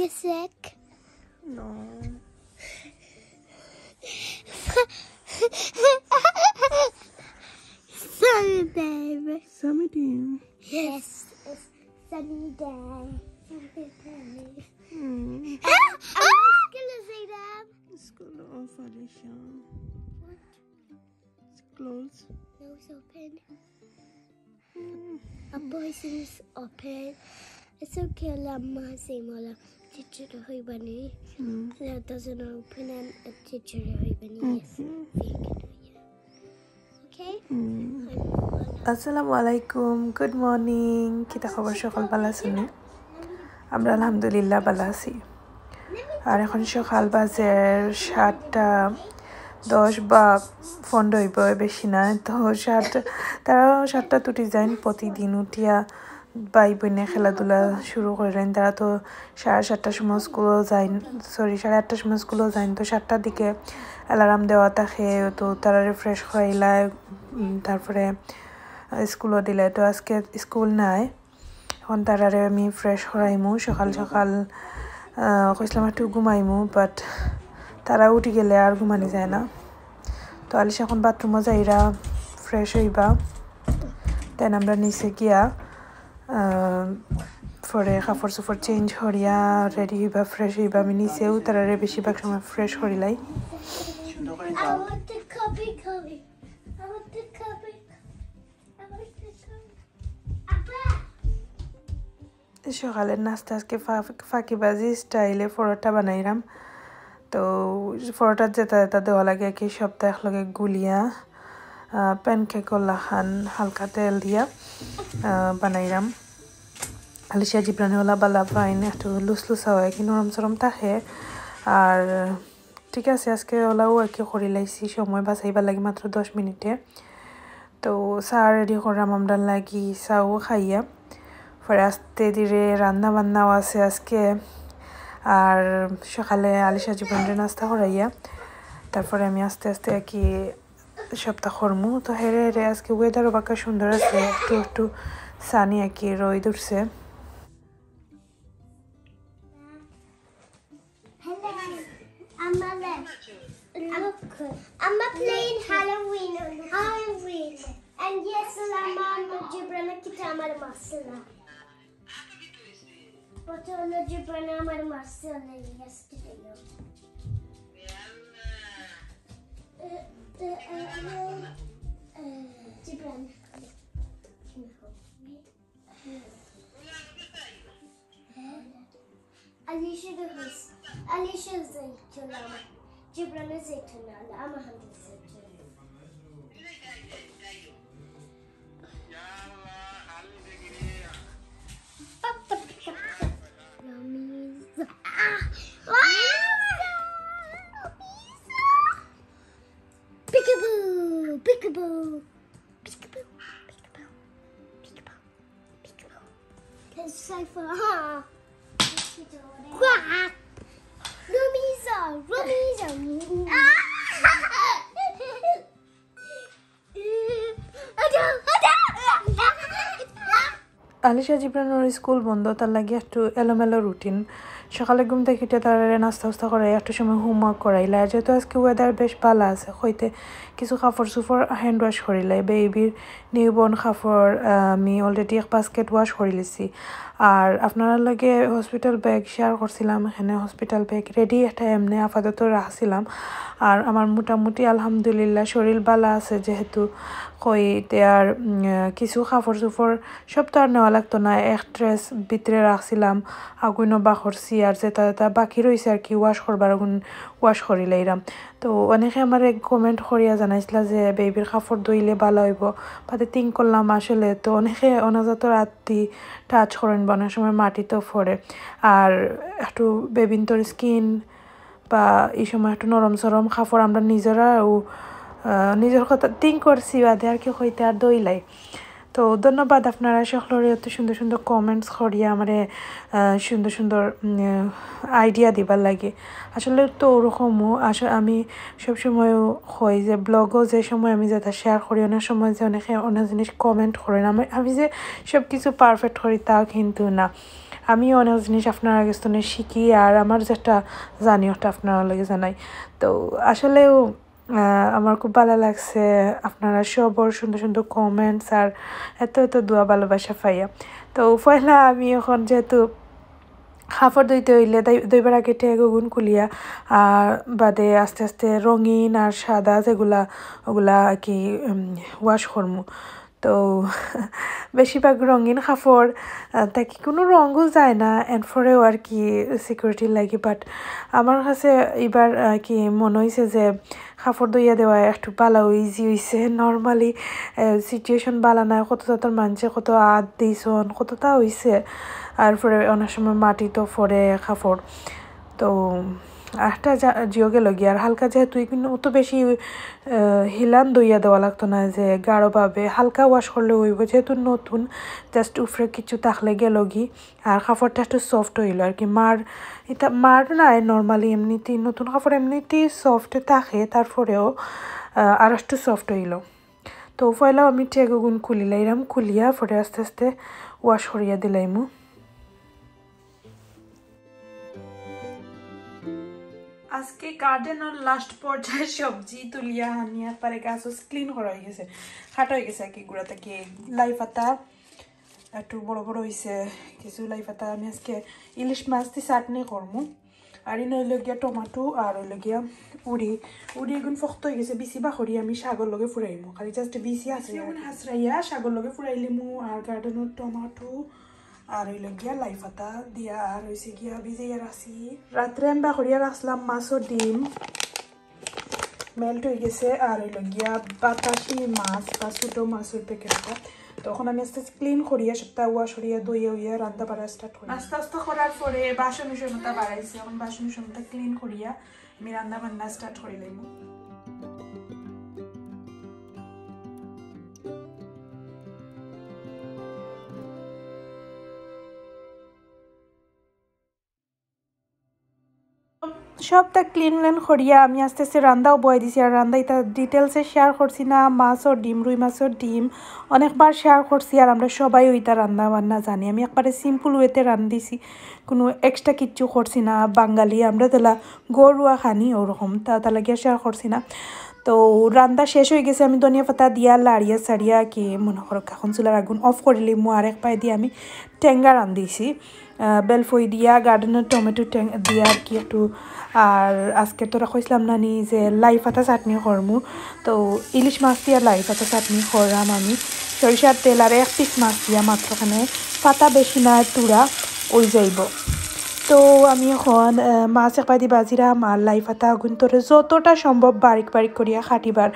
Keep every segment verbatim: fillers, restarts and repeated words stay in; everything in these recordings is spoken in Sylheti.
Sick. No. Sorry, babe. Sammy dear. Yes, it's sunny day. Sunny day. Mm. Ah! I'm gonna say them. School of Alicia. It's closed. Nose open. A boy seems open. It's okay, la ma se mola. Teacher hoibani. Mm. La doesn't open and a teacher hoibani. Yes. Okay. Okay. Mm. I'm mola. আসসালামু আলাইকুম, good morning. কিতা খবর, সকল ভালা আছইন নি? আমরা আলহামদুলিল্লাহ ভালা আছি। আর এখন সকাল বাজের সাতটা দশ বা পনেরো অইবো, বেশি না। তো সাত, তারা সাতটাত উঠি যাইন, প্রতিদিন উঠিয়া ভাই বইনে খেলাধুলা শুরু করিলাইন। তারা তো সাড়ে সাতটার সময় স্কুলও যাইন, সরি, সাড়ে আটটার সময় স্কুলও যাইন। তো সাতটার দিকে অ্যালার্ম দেওয়া থাকে, তো তারারে ফ্রেশ করাইলা, উম, তারপরে স্কুলও দিলা। তো আজকে স্কুল নাই, এখন তারারে আমি ফ্রেশ করাইমু। সকাল সকাল, আহ, কইছিলাম একটু ঘুমাইমু, বাট তারা উঠি গেলে আর ঘুমানি যায় না। তো আলিশা এখন বাথরুমও যাইরা, ফ্রেশ অইবা, দেন আমরা নিচে গিয়া, আহ, পরে কাপড় চোপড় চেঞ্জ করিয়া রেডি অইবা, ফ্রেশ অইবা। আমি নিচেও তারারে বেশিরভাগ সময় ফ্রেশ করিলাই। I want the cubby cubby. I want the cubby. I want the cubby. Abba. সকালের নাস্তা আজকে ফা-, ফাঁকিবাজি স্টাইলে পরোটা বানাইলাম। তো পরোটাত যেটা যেটা দেওয়া লাগে আর কি, সবটা একলগে গুলিয়া, আহ, প্যানকেকর লাখান হালকা তেল দিয়া, আহ, বানাইলাম। আলিশা জিবরানে ওলা বালা পাইন, একটু লুসলুসা হয়, কি নরম সরম থাকে। আর ঠিক আছে, আজকে ওলাও আর কি করিলাইছি, সময় বাঁচাইবার লাগি মাত্র দশ মিনিটে। তো চা রেডি করলাম আমরার লাগি, চাও খাইয়া। পরে আস্তে ধীরে রান্না বান্নাও আছে আজকে। আর সকালে আলিশা জিবরানরে নাস্তা করাইয়া, তারপরে আমি আস্তে আস্তে আর কি সবটা করমু। তো হেরে হেরে আজকে ওয়েদারও বাক্কা সুন্দর আছে, একটু একটু সানি আর কি রোদ উঠছে। Hello. I'm a, look. I'm a playing Halloween. Halloween. And yes, Lamama Jibrana Kitama Masala. But Jibrana Masala yesterday. Jibrana. Alicia the horse. Alicia Zaytuna. Jibrana Zaytuna. Ama Hamdi Zaytuna. Peekaboo! Peekaboo! Peekaboo! Peekaboo! Peekaboo! Peekaboo! It's so far. Quack! Rumiza! Rumiza! Alisha জিবরানোর স্কুল বন্ধ, তার লাগি একটু এলোমেলো রুটিন। সকালে ঘুম থাকি উঠিয়া তারারে নাস্তা উস্তা করাই, একটু সময় হোমওয়ার্ক করাইলা। আর যেহেতু আজকে ওয়েদার বেশ ভালা আছে, কইতে কিছু কাপড় চোপড় হ্যান্ড ওয়াশ করিলাই। বেবির নিউবর্ন কাপড়, আহ, আমি অলরেডি এক বাস্কেট ওয়াশ করিলিছি। আর আপনারার লগে হসপিটাল ব্যাগ শেয়ার করছিলাম, এখানে হসপিটাল ব্যাগ রেডি একটা এমনে আপাতত রাখছিলাম। আর আমার মোটামুটি আলহামদুলিল্লাহ শরীর ভালা আছে, যেহেতু কইতে আর, উম, কিছু কাপড় চোপড় সব তো আর নেওয়া লাগতো না, এক ড্রেস ভিতরে রাখছিলাম, আগুইনো বার করছি, আর যেটা যেটা বাকি রইছে আর কি ওয়াশ করবার, আগুন ওয়াশ করিলাইরাম। তো অনেকে আমারে কমেন্ট করিয়া জানাইছিলা যে বেবির কাপড় ধইলে ভালা অইবো, বাদে থিঙ্ক করলাম আসলে তো অনেকে অনাজাতর আত্তি টাচ করেন বা অনেক সময় মাটিতেও পড়ে, আর একটু বেবিন্তর স্কিন বা এই সময় একটু নরম সরম কাপড় আমরা নিজেরাও, আহ, নিজের কথা থিঙ্ক করছি বাদে আর কি কইতে আর ধইলাই। তো ধন্যবাদ আপনারা সকলরে এত সুন্দর সুন্দর কমেন্টস করিয়া আমারে, আহ, সুন্দর সুন্দর, উম, আইডিয়া দিবার লাগি। আসলে তো ওরকমও, আসলে আমি সবসময় কই যে ব্লগও যে সময় আমি যেটা শেয়ার করি, অনেক সময় যে অনেকে অনেক জিনিস কমেন্ট করেন, আমি, আমি যে সব কিছু পারফেক্ট করি তা কিন্তু না। আমি অনেক জিনিস আপনারা কাছ থেকে শিখি, আর আমার যেটা জানি ওটা আপনারা লগে জানাই। তো আসলেও আহ, আমার খুব ভালা লাগছে আপনারা সবর সুন্দর সুন্দর কমেন্টস আর এত এত দোয়া ভালোবাসা পাইয়া। তো পয়লা আমি এখন যেহেতু কাপড় ধুইতে হইলে ধুই-, ধুইবার আগে ট্যাগ ওগুন খুলিয়া আর বাদে আস্তে আস্তে রঙিন আর সাদা যেগুলা ওগুলা আর কি ওয়াশ করমু। তো বেশিরভাগ রঙিন কাপড়, আহ, তাকে কোনো রঙও যায় না, এর পরেও আর কি সিকিউরিটি লাগে। বাট আমার কাছে এবার আর কি মনে হয়েছে যে কাপড় ধুইয়া দেওয়া একটু ভালা ইজি হয়েছে। নর্মালি সিচুয়েশন ভালা নাই, কত তার মানছে, কত আত দিছন, কতটা হয়েছে, আর পরে অনেক সময় মাটি তো পড়ে কাপড়। তো একটা যা-, জিও গেল গিয়া, আর হালকা যেহেতু এগুলো অত বেশি, আহ, হিলান দইয়া দেওয়া লাগতো না, যে গাঢ়ভাবে হালকা ওয়াশ করলে হইব, যেহেতু নতুন, জাস্ট উপরে কিছু থাকলে গেল গি। আর কাপড়টা একটু সফট হইল আর কি। মার, এটা মার নাই, নর্মালি এমনিতেই নতুন কাপড় এমনিতেই সফট থাকে, তারপরেও, আহ, আর একটু সফট হইল। তো পয়লাও আমি ট্যাগ ওগুন খুলিলাইরাম, খুলিয়া পরে আস্তে আস্তে ওয়াশ করিয়া দিলাইমু। আজকে গার্ডেনর লাস্ট পর্যায়ে সবজি তুলিয়া আনিয়া পরে গাছ ক্লিন করা হয়ে গেছে, কাটা হয়ে গেছে আর কি, গুড়া থেকে লাই পাতা একটু বড় বড় হইছে, কিছু লাই পাতা। আমি আজকে ইলিশ মাছ দি চাটনি করমু। আর ইনো হইল গিয়া টমাটো আর হইল গিয়া উড়ি। উড়ি এগুন ফক্ত হয়ে গেছে, বিচি বাখরি আমি শাকর লগে ফুরাইমু, খালি জাস্ট বিচি আছে। এগুন হাসরাইয়া শাকর লগে ফুরাইলিমু। আর গার্ডেনর টমাটো আর হইল গিয়া লাই পাতা দিয়া আর হইছে গিয়া ভিজাইয়া রাখছি। রাত্রে আমি বাখরিয়া রাখছিলাম মাছর ডিম, মেল্ট হয়ে গেছে। আর হইল গিয়া বাতাসি মাছ বা ছোট মাছর প্যাকেটটা। তখন আমি আস্তে আস্তে ক্লিন করিয়া সবটা ওয়াশ করিয়া ধইয়া উইয়া রান্না বাড়া স্টার্ট করি। আস্তে আস্তে করার পরে বাসন উসনটা বাড়াইছি, এখন বাসন উসনটা ক্লিন করিয়া আমি রান্না বান্না স্টার্ট করি লাইমু। সবটা ক্লিন লেন করিয়া আমি আস্তে আস্তে রান্দাও বয়ে দিছি। আর রান্দা ইতা ডিটেলসে শেয়ার করছি না, মাছর ডিম, রুই মাছর ডিম অনেকবার শেয়ার করছি। আর আমরা সবাই ওইটা রান্না বান্না জানি, আমি একবারে সিম্পল ওয়েতে রান্ধিছি, কোনো এক্সট্রা কিচ্ছু করছি না। বাঙালি আমরা তালা গরুয়া খানি ওরকম, তা তা লাগিয়া শেয়ার করছি না। তো রান্দা শেষ হয়ে গেছে, আমি ধনিয়া পাতা দিয়া লাড়িয়া সারিয়া কি মনে করো এখন চুলার আগুন অফ করিলিমু। আর এক পায়ে দিয়ে আমি টেঙ্গা রান্ধিছি, আহ, বেলফই দিয়া, গার্ডেনর টমেটো টেং-, দিয়া আর কি একটু। আর আজকে তোরা কইছিলাম না নি যে লাই পাতা চাটনি করমু, তো ইলিশ মাছ দিয়া লাই পাতা চাটনি করলাম আমি। সরিষার তেল আর এক পিস মাছ দিয়া মাত্র, এখানে পাতা বেশি না, তুরা ওই যাইব। তো আমি এখন, আহ, মাছ এক পায়ে দি বাজিরাম আর লাই পাতা গুন্তরে যতটা সম্ভব বারিক বারিক করিয়া কাটিবার,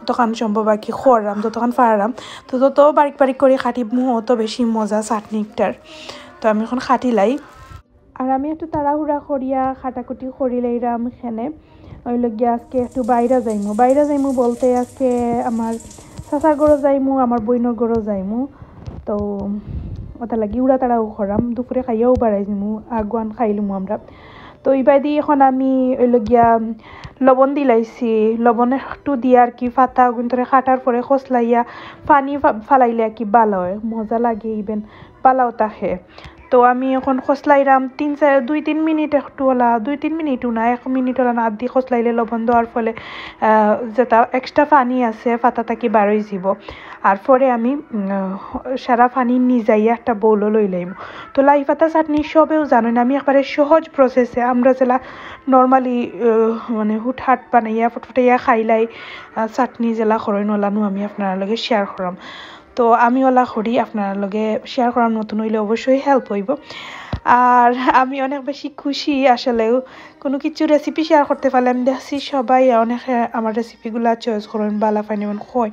অতখান সম্ভব আর কি করলাম, যতখান পারলাম। তো যত বারিক বারিক করি কাটিমু অত বেশি মজা চাটনিটার। তো আমি এখন কাটিলাই। আর আমি একটু তাড়াহুড়া করিয়া কাটাকুটি করিলাইরাম এখানে। ওই লগিয়া আজকে একটু বাইরে যাইমু। বাইরে যাইমু বলতে আজকে আমার চাচার ঘরও যাইমু, আমার বইনর ঘরও যাইমু। তো ওটা লাগি উড়া তাড়াও করাম, দুপুরে খাইয়াও বাড়াই যাইমু, আগুয়ান খাইলিমু আমরা। তো ইবাদি এখন আমি ওই লগিয়া লবণ দিলাইছি, লবণ একটু দিয়া আর কি পাতা গুন্তরে কাটার পরে খসলাইয়া পানি ফা-, ফালাইলে আর কি ভালো হয়, মজা লাগে, ইভেন ভালাও থাকে। তো আমি এখন খসলাইরাম তিন চার, দুই তিন মিনিট একটু ওলা, দুই তিন মিনিটও না, এক মিনিট ওলা না, আদি খসলাইলে লবণ দেওয়ার ফলে, আহ, যেটা এক্সট্রা পানি আছে পাতা থাকি বারই যাব। আর পরে আমি, উম, সারা পানি নিজাইয়া একটা বোলও লইলাইমু। তো লাই পাতা চাটনি সবেও জানেন, আমি একবারে সহজ প্রসেসে আমরা যেলা নর্মালি, আহ, মানে হুটহাট বানাইয়া ফটফটাইয়া খাইলাই, আহ, চাটনি যেলা করইন ওলানও আমি আপনার লগে শেয়ার করাম। তো আমি ওলা করি আপনার লগে শেয়ার করাম, নতুন হইলে অবশ্যই হেল্প হইব। আর আমি অনেক বেশি খুশি আসলেও, কোনো কিছু রেসিপি শেয়ার করতে পারলে আমি দেখছি সবাই অনেকে আমার রেসিপিগুলা চয়েস করেন, বালা পাইন এবং কইন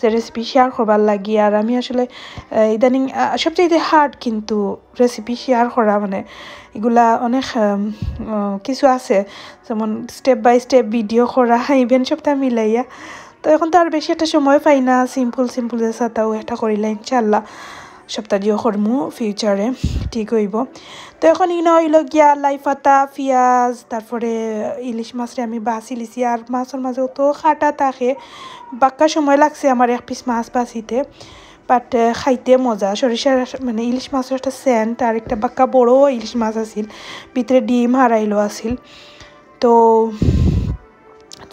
যে রেসিপি শেয়ার করবার লাগি। আর আমি আসলে, আহ, ইদানিং, আহ, সবচেয়ে হার্ড কিন্তু রেসিপি শেয়ার করা, মানে এগুলা অনেক, আম, আহ, কিছু আছে, যেমন স্টেপ বাই স্টেপ ভিডিও করা, ইভেন সবটা মিলাইয়া। তো এখন তো আর বেশি একটা সময় পাই না, সিম্পল সিম্পল যেটা তাও একটা করিলা ইনশাআল্লাহ। সপ্তাহ দিয়েও করমু ফিউচারে, ঠিক অইবো। তো এখন ইনো অইলো গিয়া লাই পাতা, পিয়াজ, তারপরে ইলিশ মাছরে আমি বাছি লিছি। আর মাছর মাঝে অত কাটা থাকে, বাক্কা সময় লাগছে আমার এক পিস মাছ বাছিতে। বাট খাইতে মজা, সরিষার মানে ইলিশ মাছর একটা সেন্ট, আর একটা বাক্কা বড় ইলিশ মাছ আছিল, ভিতরে ডিম হারাইলো আছিল। তো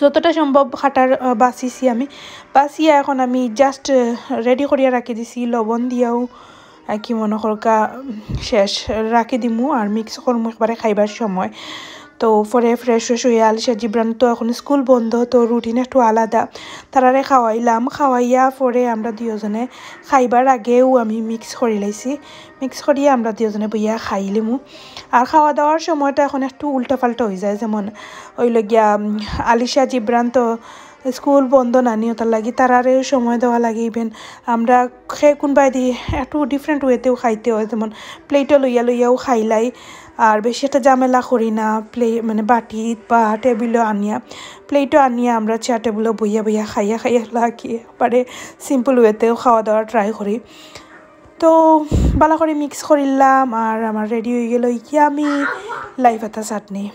যতটা সম্ভব কাটার, আহ, বাছিছি আমি। বাছিয়া এখন আমি জাস্ট রেডি করিয়া রাখি দিছি, লবণ দিয়াও, আহ, কি মনো করকা, উম, শেষ রাখি দিমু আর মিক্স করমু একবারে খাইবার সময়। তো পরে ফ্রেশ ফ্রেশ হইয়া আলিশা জিবরান তো এখন স্কুল বন্ধ, তো রুটিন একটু আলাদা। তারারে খাওয়াইলাম, খাওয়াইয়া পরে আমরা দুইজনে খাইবার আগেও আমি মিক্স করি লাইছি। মিক্স করিয়া আমরা দুইজনে বইয়া খাইলিমু। আর খাওয়া দাওয়ার সময়টা এখন একটু উল্টাপাল্টা হয়ে যায়, যেমন অইলো গিয়া, উম, আলিশা জিবরান তো স্কুল বন্ধ নানি, ওটার লাগি তারারেও সময় দেওয়া লাগে। ইভেন আমরা খে কোনবায়দি একটু ডিফারেন্ট ওয়েতেও খাইতে হয়, যেমন প্লেটও লইয়া লইয়াও খাইলাই। আর বেশি একটা ঝামেলা করি না, প্লে মানে বাটি বা টেবিলও আনিয়া, প্লেটও আনিয়া আমরা চেয়ার টেবিলও বইয়া বইয়া খাইয়া খাইয়া লাগি, একবারে সিম্পল ওয়েতেও খাওয়া দাওয়া ট্রাই করি। তো ভালা করি মিক্স করিলাম, আর আমার রেডি হয়ে গেল ইয়ামি লাই পাতা চাটনি।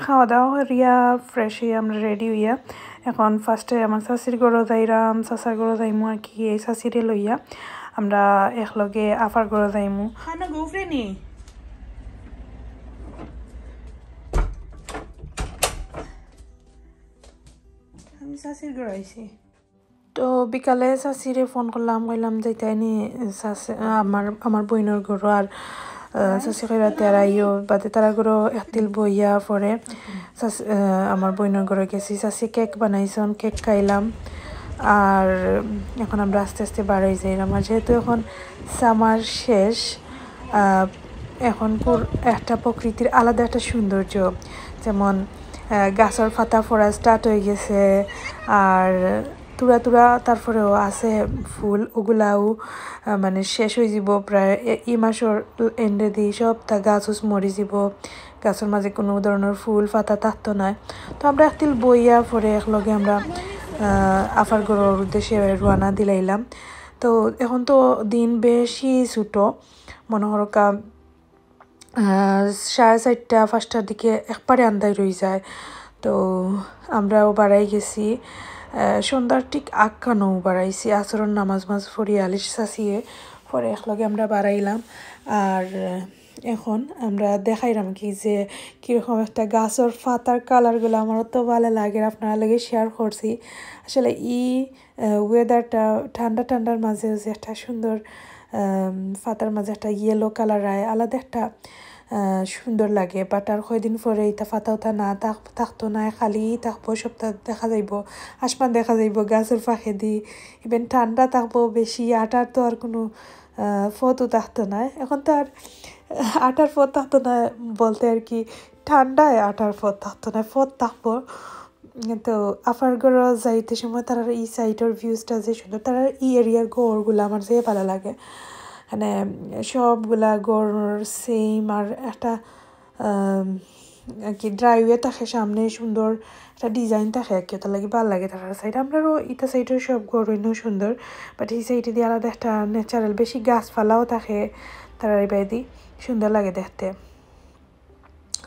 খাওয়া দাওয়া করিয়া ফ্রেশ হইয়া আমরা রেডি হইয়া এখন ফার্স্টে আমার চাচির ঘরো যাইরাম, চাচার ঘরো যাইমু আর কি। এই চাচিরে লইয়া আমরা একলগে আফার ঘরো যাইমু। খানা গফরে নি? আমি চাচির ঘরো আইছি। তো বিকালে চাচিরে ফোন করলাম, কইলাম যাইতায় নি চাচি, আমার, আমার বইনর ঘরো। আর, আহ, চাচি কইরা তেরাইও বাদে তারা ঘরো একতিল বইয়া পরে চাচি, আহ, আমার বইনর ঘরো গেছি। চাচি কেক বানাইছন, কেক খাইলাম। আর এখন আমরা আস্তে আস্তে বার হয়ে যাইলাম। আর যেহেতু এখন সামার শেষ, আহ, এখন পুর-, একটা প্রকৃতির আলাদা একটা সৌন্দর্য, যেমন, আহ, গাছর পাতা পড়া স্টার্ট হয়ে গেছে। আর তুরা তুরা তারপরেও আছে ফুল, ওগুলাও, আহ, মানে শেষ হয়ে যাব প্রায় এ-, এই মাসের এন্ডে দিয়ে সবটা গাছ উছ মরি যাব, গাছের মাঝে কোনো ধরনের ফুল পাতা থাকতো না। তো আমরা একতিল বইয়া পরে একলগে আমরা, আহ, আফার ঘরর উদ্দেশ্যে রওনা দিলাইলাম। তো এখন তো দিন বেশি ছোটো, মনে করো কা-, আহ, সাড়ে চারটা, পাঁচটার দিকে একবারে আন্দাই রয়ে যায়। তো আমরাও বাড়াই গেছি, আহ, সন্ধ্যার ঠিক আক্কানো বাড়াইছি। আসরর নামাজ মাজ পড়ি আলিশ চাচিয়ে পরে একলগে আমরা বাড়াইলাম। আর এখন আমরা দেখাইলাম কি যে কীরকম একটা গাছর পাতার কালারগুলো আমার তো ভালো লাগে, আপনারা লগে শেয়ার করছি। আসলে ই আহ, ওয়েদারটা ঠান্ডা ঠান্ডার মাঝে যে একটা সুন্দর, আম, পাতার মাঝে একটা ইয়েলো কালার আয়, আলাদা একটা, আহ, সুন্দর লাগে। বাট আর কয়দিন পরে ইতা পাতা উতা না থাক-, থাকতো না, খালি থাকবো, সবটা দেখা যাইবো, আসমান দেখা যাইবো গাছর ফাঁকেদি। ইভেন ঠান্ডা থাকবো বেশি, আটার তো আর কোনো, আহ, পথও থাকতো না। এখন তো আর আটার পথ থাকতো না বলতে আর কি, ঠান্ডায় আটার পথ থাকতো না, পথ থাকবো। তো আফার ঘরো যাইতে সময় তারার ই সাইডর ভিউজটা যে সুন্দর, তারার ই এরিয়ার ঘরগুলা আমার যে ভালা লাগে। মানে সবগুলা ঘর সেম, আর একটা, আম, আর কি ড্রাইভওয়ে থাকে সামনে, সুন্দর একটা ডিজাইন থাকে আর কি, ওটার লাগি ভালা লাগে তারার সাইড। আমরারও ইটা সাইডর সব ঘর অইন্য সুন্দর, বাট এই সাইডে দিয়ে আলাদা একটা ন্যাচারাল, বেশি গাছপালাও থাকে তারার এই বায়দি, সুন্দর লাগে দেখতে।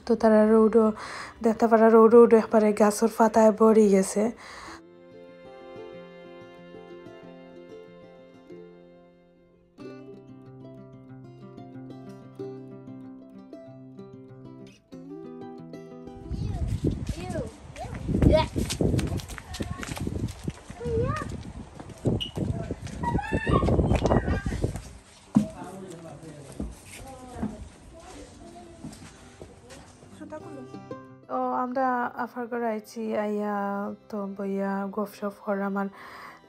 তো তারা রোডও দেখতে পারা, রোড রোড একবারে গাছর পাতায় ভরি গেছে। তো আমরা আফার ঘর আইছি, আইয়া তো বইয়া গপশপ করাম। আর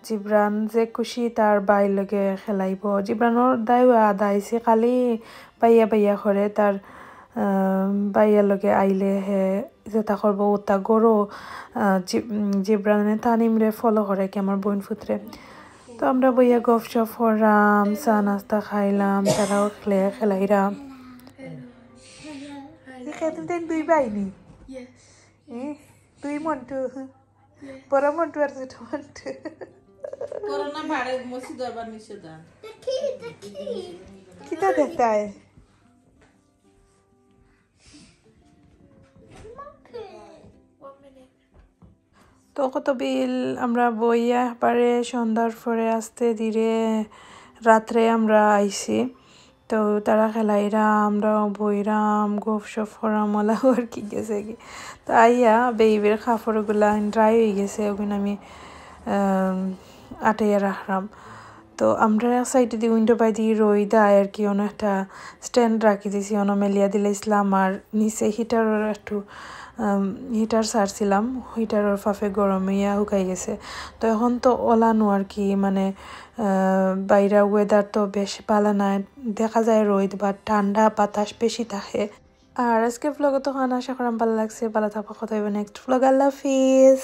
জিবরান যে খুশি তার ভাইর লগে খেলাইবো। জিবরানর দায়ও আদা আইছে, খালি বাইয়া বাইয়া করে। তার, আহ, বাইয়ার লগে আইলে হে যেটা করবো ওটা গরো, আহ, জি-, উম, জিবরানে তানিমরে ফলো করে কি আমার বোন ফুতরে। তো আমরা বইয়া গপশপ করাম, চা নাস্তা খাইলাম, তারাও খেলে খেলাইরাম। খেদিন তাইন দুই ভাই নি? Yes. এ, দুই মন্টু। Yes. বড় মন্টু আর ছোট মন্টু। করোনা ভাইরাস মসজিদ আবার নিষেধা। কিতা দেখতায়? তো কত বিল আমরা বইয়া পারে সন্ধ্যার পরে আস্তে ধীরে রাত্রে আমরা আইছি। তো তারা খেলাইরা, আমরাও বইরাম, গপ সপ করাম, ওলাও আর কি গেছে কি। তো আইয়া বেবির কাপড়গুলা ড্রাই হয়ে গেছে, ওগুন আমি আম, আটাইয়া রাখলাম। তো আমরা এক সাইডে দি উইন্ডো বাই দি রইদ আয় আর কি, অন্য একটা স্ট্যান্ড রাখি দিছি, অন্য মেলিয়া দিলাইছিলাম, আর নিচে হিটারর একটু হিটার ছাড়ছিলাম, হিটারর ফাফে গরম হইয়া শুকাই গেছে। তো এখন তো ওলানো আর কি, মানে আহ, বাইরা ওয়েদার তো বেশ ভালা নাই, দেখা যায় রইদ বা ঠান্ডা বাতাস বেশি থাকে। আর আজকে ব্লগ তো খান আশা করাম ভালা লাগছে, ভালা থাকবা, কথা হইব নেক্সট ব্লগ, আল্লাহ হাফিজ।